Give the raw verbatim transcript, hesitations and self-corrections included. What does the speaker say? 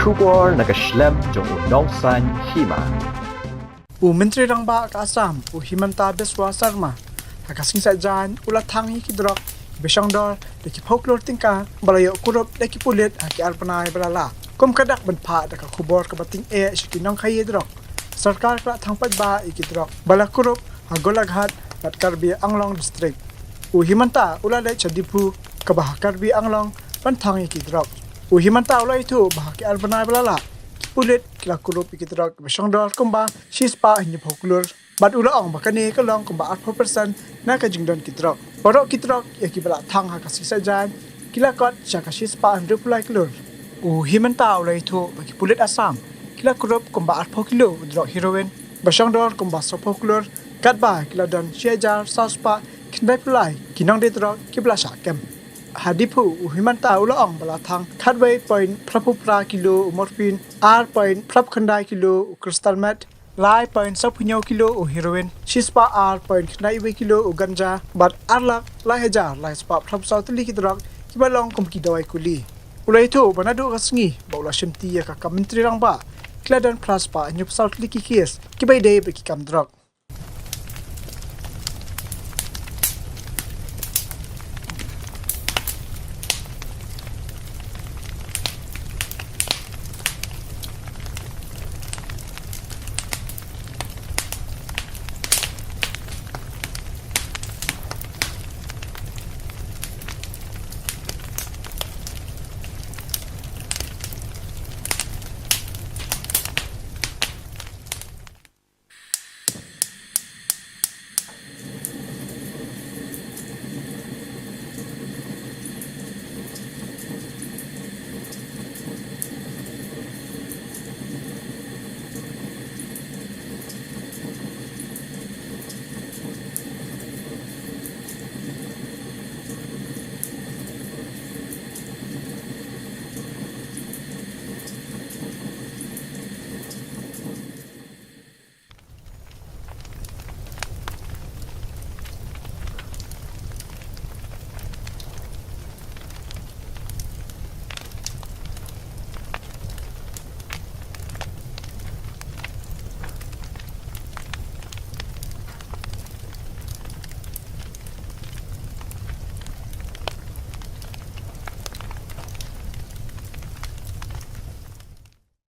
Khubor na ka shlem jong u Nongsaiñ Hima. U Myntri Rangbah ka Assam, u Himanta Biswa Sarma, ha ka sngi Saitjaiñ u la thang ïa ki drok ba shong dor da ki phew klur tyngka ba la ïoh kurup da ki pulit ha ki ar bnai ba la leit. Kum ka dak ban phah da ka khubor kaba tyngeh sha ki nongkhaïi drok, sorkar ka la thang paidbah ïa ki drok ba la kurup ha Golaghat bad Karbi Anglong District. U Himanta u la leit sha Diphu kaba ha Karbi Anglong ban thang ïa ki drok. U Himanta u la ïathuh ba ha ki ar bnai ba la leit, ki pulit ki la kurup ïa ki drok ba shong dor kumba shispah hynñiewphew klur. Bad u la ong ba kane ka long kumba arphew percent na ka jingdon ki drok. Baroh ki drok ïa kiba la thang ha ka sngi Saitjaiñ ki la kot sha ka shispah hynriewphew lai klur. U Himanta u la ïathuh ba ki pulit Assam ki la kurup kumba arphew kilo u drok heroin ba shong dor kumba sawphew klur, katba ki la don shi hajar saw spah khyndaiphew lai ki nongdie drok kiba la shah kem. Ha Diphu u Himanta u la ong ba la thang khatwei point phra phra kilo u morphine, ar point phra khyndai kilo u crystal meth, lai point sawphew hynñiew kilo u heroin, shispah ar point khyndai wei kilo u ganja bad ar lak lai hajar lai spah phra phew saw tylli ki drok kiba long kum ki dawai kuli. U la ïathuh ba naduh ka sngi ba u la shimti ïa ka kam Myntri Rangbah ki la don phra spah hynñiewphew saw tylli ki case kiba ïadei bad ki kam drok.